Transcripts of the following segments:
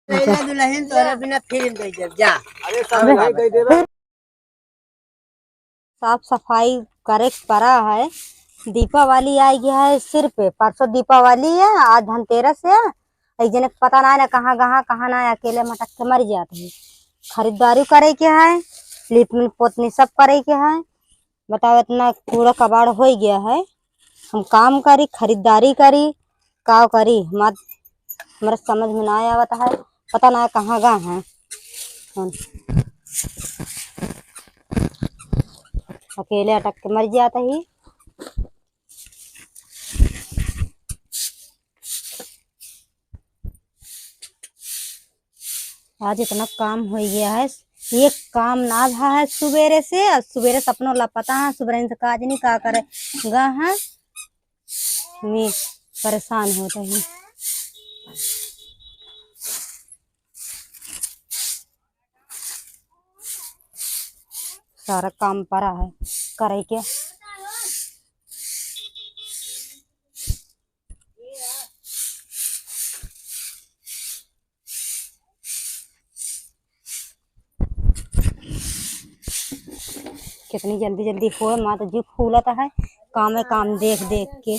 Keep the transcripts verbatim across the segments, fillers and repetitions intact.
पहले दुल्हन तोरा बिना फिल्म दे जब जा। अरे सब भाई दे देबे। साफ सफाई करे के पड़ा है। दीपावली आई गया है सिर पे, परसों दीपावली है, आज धनतेरस है। एक जने के पता ना है ना कहाँ गहा, कहाँ ना है, अकेले मटक के मर जात है। खरीदारी करे के है, लीपनी पोतनी सब करे के है। बताओ, इतना कूड़ा कबाड़ हो गया है, हम काम करी, खरीदारी करी, का करी? हमार, हमरा समझ में ना आवत है, पता ना कहाँ गा है। हम अकेले अटक के मर जात ही। आज इतना काम हो गया है, एक काम ना भा है सुबेरे से। और सुबेरे से अपनो लापता है, सुबेरे से काज नहीं का करे गा है, मैं परेशान होत ही। सारा काम पड़ा है करे के। कितनी जल्दी जल्दी होए, माँ तो जी फूलत है, काम है काम देख देख के।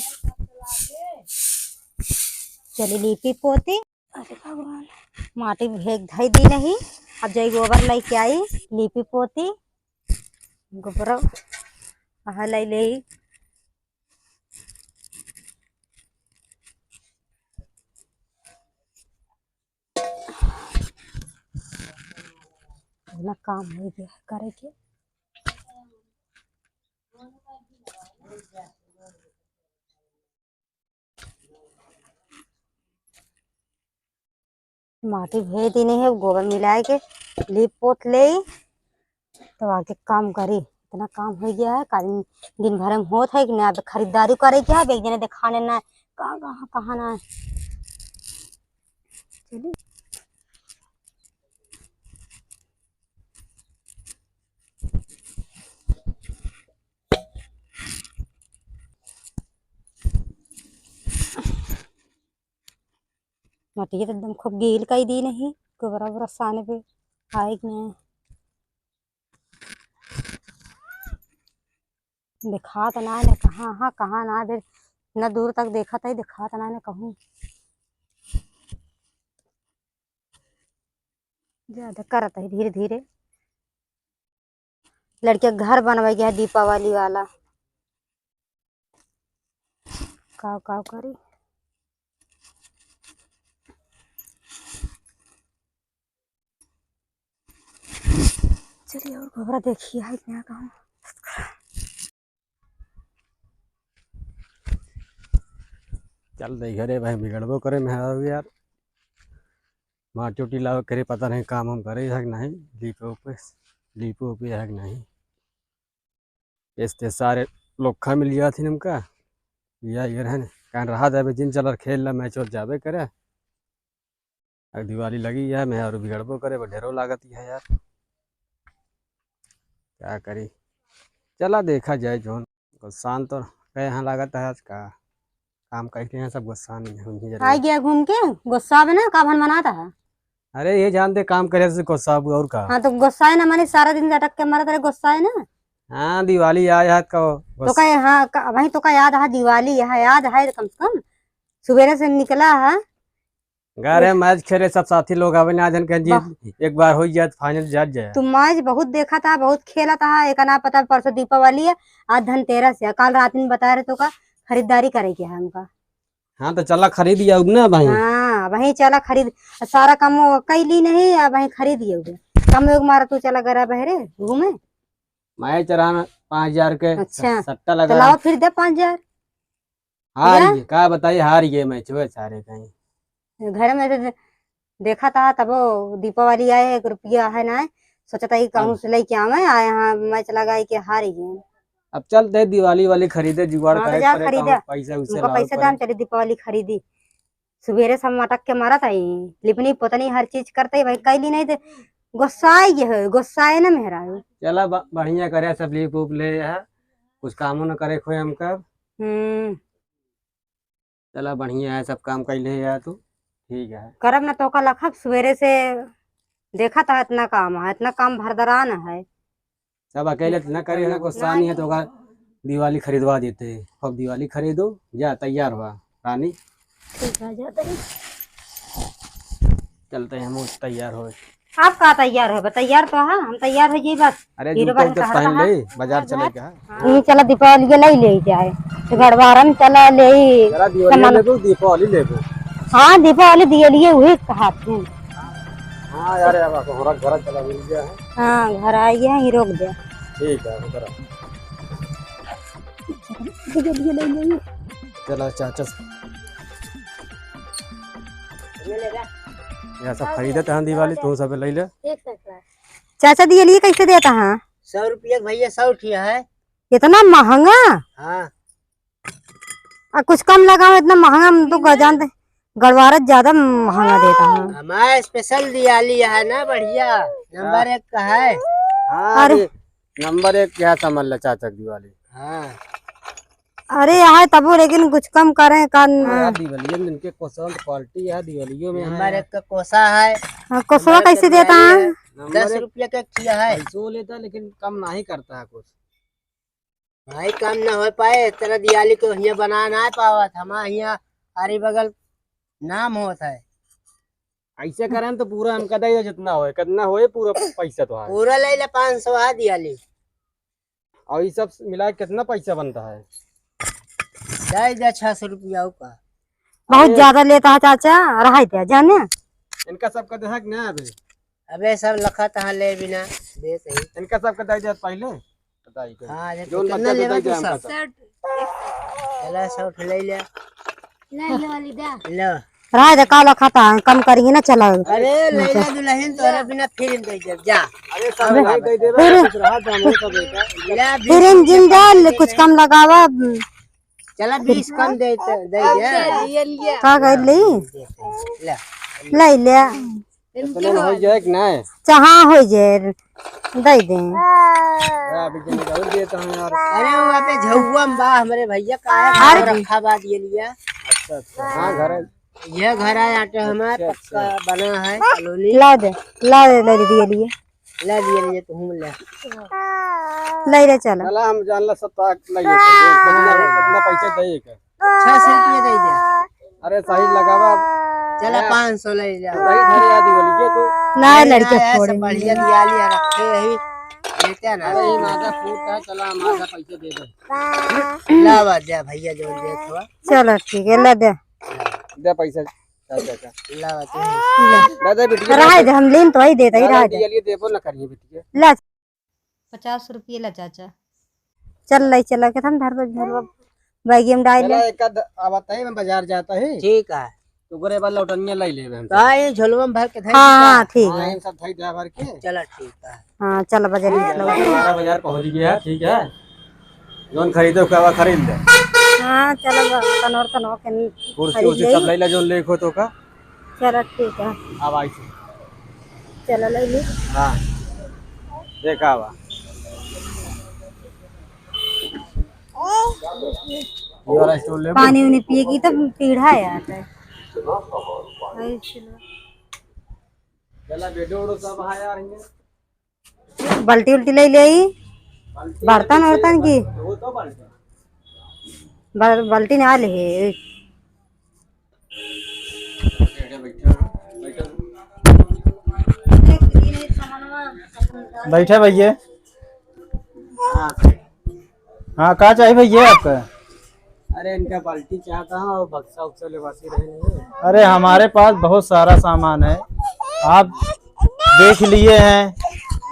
चली लीपी पोती। अरे भगवान, माटी भेग धई दी नहीं, अब जाई गोबर लेके आई, लीपी पोती, गोबर अहा लाई ले। इतना काम हो गया करे के। माटी भेज देने है, गोबर मिलाए के लीप पोत ले, तो आगे काम करी। इतना काम हो गया है, काल दिन भर में होत है कि ना, अब खरीदारी करे के है, अब एक जने दिखाने ना, कहाँ, कहाँ, कहाँ ना है। चली। मटिया तो एकदम खूब गील कई दी नहीं, गोबरा ओबरा साने पे आए कि नहीं। दिखात ना ने कहाँ, हाँ, कहाँ ना, फिर इतना दूर तक देखत है, दिखात ना ने कहूँ। ज्यादा करत है धीरे धीरे। लड़किया के घर बनवाई गया है दीपावली वाला। काव काव करी। चलिए और गोबरा देखिए है कि ना कहूँ। चल दे घरे भाई, बिगड़बो करे मेहरारू यार। मार चोटी लावे करे, पता नहीं काम हम करे है कि नहीं, लीपे उपे, लीपे उपे है कि नहीं। इस ते सारे लोखा मिल गया थी हमका, या ये रहन, कान रहा जाबे, जिन चलर खेल ला, मैच और जाबे करे। अब दिवाली लगी है, मेहरारू बिगड़बो करे, बस डरो लागत है यार। क्या करी, चला देखा जाए जोन। गुस्सान तो गए हैं लागत है आज का। काम करके हैं सब गुस्सान में हुई है जरूर। आ गया घूम के, गुस्सा में ना का भन मनाता है। अरे ये जानते काम करे से गुस्सा अब और का। हाँ तो गुस्सा है ना, माने सारा दिन अटक के मरत रहे, गुस्सा है ना। हाँ दिवाली आए है तो गुस्सा। तो का, हाँ का, भाई तो का याद है दिवाली है, याद है कम से कम। सुबेरे से निकला है। गा रहे मैच खेले, सब साथी लोग आवे ना, जन कहें जी वाह। एक बार हो जाए तो फाइनल जात जाए। तू मैच बहुत देखा था, बहुत खेला था, एक ना पता परसों दीपावली है, आज धनतेरस है, काल रात में बता रहे तो का खरीदारी करे के है हमका। हाँ तो चला खरीद आउब ना भाई। हाँ वहीं चला खरीद, सारा काम वो कैली नहीं, अब वहीं खरीद आउब। कम लोग मारा तू चला गरा बहरे घूमे। मैं चढ़ाना पाँच हजार के अच्छा। सट्टा तो लगा। लाओ फिर दे पाँच हजार। हार या? गए, का बताई, हार गए मैच हुए सारे कहीं। घर में तो दे-, देखा था तबो दीपावली आए, एक रुपया है ना, सोचा था कि कहूँ हाँ। से लेके आवे, आए यहाँ मैच लगाए के हार गए। अब चलते दिवाली वाली खरीदे, जुगाड़ हाँ, तो करे जा पड़े, खरीदा। कहूँ पैसा उसे उनका लावे पैसा पड़े। दाम चली दीपावली खरीदी। सुबेरे से हम अटक के मरत हई, लिपनी पोतनी हर चीज करते ही भाई कैली नहीं तो गुस्साए ये है, गुस्साए ना मेहरारू। चला ब-, बढ़िया करे सब लीप उप ले है, कुछ कामों न करे खोए हमका। हम्म। चला बढ़िया है, सब काम कैले है यार तू। ठीक है। करब ना तो का लखब सुबेरे से देखत है, इतना काम है, इतना काम भरदरान है। सब अकेले ना करे, ना कुछ सानी है तो का दिवाली खरीदवा देते। अब दिवाली खरीदो, जा तैयार हुआ रानी। ठीक है, जा तनी। चलते हैं हम तैयार हो। आप का तैयार हो? तैयार तो है, हम तैयार हो जाई बस। अरे हीरो जूता बहन उता कहत पहन रहा। ले, बाजार चले का है। हाँ। ये चला दीपावली के ले ले जाए। तो गड़वारन चला ले। जरा दिवाली सामान लेबो, दीपावली लेबो। हाँ, दीपावली दिए लिए वही कहा थे। हाँ यार, अब हमरा घर चला मिल गया है। हाँ, घर आ गया है, ये रोक दे। ठीक है, अब करा। चला चाचा से। ये सब खरीदत हैं दिवाली, तू सब ले ले। चाचा दिवाली कैसे देता है? सौ रुपया के भैया, सौ ठिया है। इतना महंगा? हाँ। आ, कुछ कम लगाओ, इतना महंगा हम तो गजान दे, गड़वारत ज्यादा महंगा देता है। हमारा special दिवाली है ना, बढ़िया, नंबर हाँ। एक का है। हाँ, अरे। अभी नंबर एक के है, समझ ले चाचा की दिवाली। हाँ। अरे, यहाँ तबो, लेकिन कुछ कम करें, का न- हाँ, दिवालियों में इनके कोसा quality है, दिवालियों में नंबर है। एक का कोसा है। हाँ, कोसवा नंबर एक कैसे का देता है? दिवाली है। नंबर दस एक। रुपया का किया है। पैसो लेता है, लेकिन कम नहीं करता है कुछ। भाई, काम ना हो पाए, तेरा दिवाली को हियाँ बना ना पावत, हमारे हियाँ आरी बगल नाम होत है। ऐसे करें तो पूरा हमका दे दे, जितना होए, कितना होए, पूरा पैसा तो है। पूरा ले ले, पाँच सौ आ दिवाली। और ये सब मिला के कितना पैसा बनता है? दे दे छह सौ रुपया का। बहुत अरे। ज्यादा लेता है चाचा, रहाई दे जाने। इनका सबका दे है कि ना अबे? अबे सब लखा तहाँ ले बिना दे सही। इनका सबका दे दे पहले, बताई के। हाँ, देख, जोन कितना बच्चा दे लेबा दे तू हमका सब? सब। चला, सौ ठे ले ले। ले, ये वाली दे। लो। रहा दे, का लखा था, कम करिए ना, चला। अरे, ले ले दुल्हन, तोरा बिना फिर दे दे, जा। अरे, सब अबे। भाई दे देबे, फिर कुछ रहा तो हम लोग का बेटा। ले, बीस फिर रुपया जिंदा, कम ले, दे कुछ दे। कम लगावा। चला, बीस कम दे, दे, दे। अच्छा, ये लिया। का कर ली? ले। ले ले। इतने में हो जाए कि नहीं? चाहा हो जाए, दे दे। अरे, अभी जने और देता हूँ यार। अरे, वो अबे झउआ में बा, हमरे भैया का है, अरे। घर रखा बा, ये लिया। अच्छा, अच्छा। हाँ, घर है। ये घर है, आटे हमार अच्छा, अच्छा। पक्का बना है, कॉलोनी। ला दे, ला दे, ले दे, ये लिए। ले लिए, लिए, तू ले। ले रे, चला। चला, हम जान ला, सब तो ले लेते हैं। कितना, कितना पैसा दे के? छह सौ रुपये दे दे। अरे, सही लगावा। चला, पाँच सौ ले ले। सही धरे आ दिवाली के तो। ना, नहीं, लड़के ना, ऐसे फोड़े। बढ़िया दिवाली है, रखे यही। लेते हैं ना। अरे, ये माजा फूट है, चला, माजा पैसे दे दे। लावा दे भैया, जो दे थोड़ा। चलो, ठीक है, ले दे। दे पैसा। अच्छा, अच्छा। लावा दे। ले। दे दे, बिटिया, रहा दे। दे, हम लेन तो आई देता ही ना, रहा ना, दे। ये लिए देबो ना करिए, बिटिया। ला। पचास रुपये ला चाचा। चल लाई, चला के हम धरबा, धरबा, बैगिया में डाल ले। चला, एक आध, अब बताइए, मैं बाजार जाता है। ठीक है। तो ओकरे बाद लौटनिया लाई लेबे हम। हाँ, ये झोलवा में भर के धर हाँ, दीजिए। हाँ, ठीक हाँ, है। इन सब धई दे भर के। चला, ठीक है। हाँ, चल, बाजार निकलो। बाजार, बाजार पहुँच गया, ठीक है। जौन खरीदे, ओकरा बाद खरीद ले। हाँ, चलो, बर्तन उर्तन होके कुर्सी खरीद उर्सी ले। सब ले ला, जौन लेके हो तो का। चलो, ठीक है। अब आई से। चलो, ले ली। हाँ। देखा बा। ये वाला स्टूल लेबो? पानी उनी पिए की तो पीढ़ा है यार। चला, बेडो उडो सब है यार, हियाँ। बाल्टी उल्टी ले ले आई। बाल्टी बर्तन उर्तन की। वो तो बाल्टी। बल-, बाल्टी ना ले है। बैठे भैया। हाँ, का चाहिए भैया आपका? अरे, इनका बाल्टी चाहता हूँ और बक्सा उक्सा लेवासी रहे नहीं। अरे, हमारे पास बहुत सारा सामान है, आप देख लिए हैं,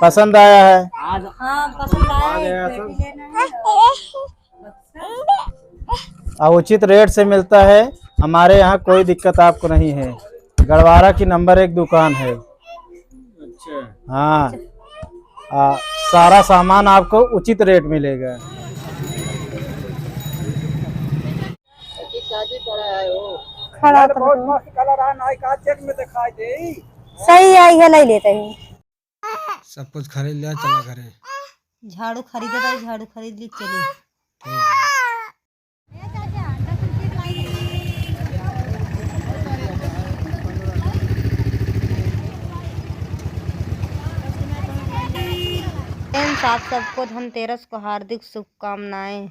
पसंद आया है। आज हाँ, पसंद आया, आ गया एक सब। पेटी लेना है। और उचित रेट से मिलता है, हमारे यहाँ कोई दिक्कत आपको नहीं है। गड़वारा की नंबर एक दुकान है। अच्छा। हाँ, आ, सारा सामान आपको उचित रेट मिलेगा। खड़ा यार, कर बहुत दो। मस्त कलर आ, नाई का चेक में दिखाई दे। सही आई है, ले लेते हैं। सब कुछ खरीद लिया, चला घरे। झाड़ू खरीदे भाई, झाड़ू खरीद ली, चली। ठीक है। ए चाचा, दस रुपये लाई। Friends, आप सबको धनतेरस को हार्दिक शुभकामनाएं।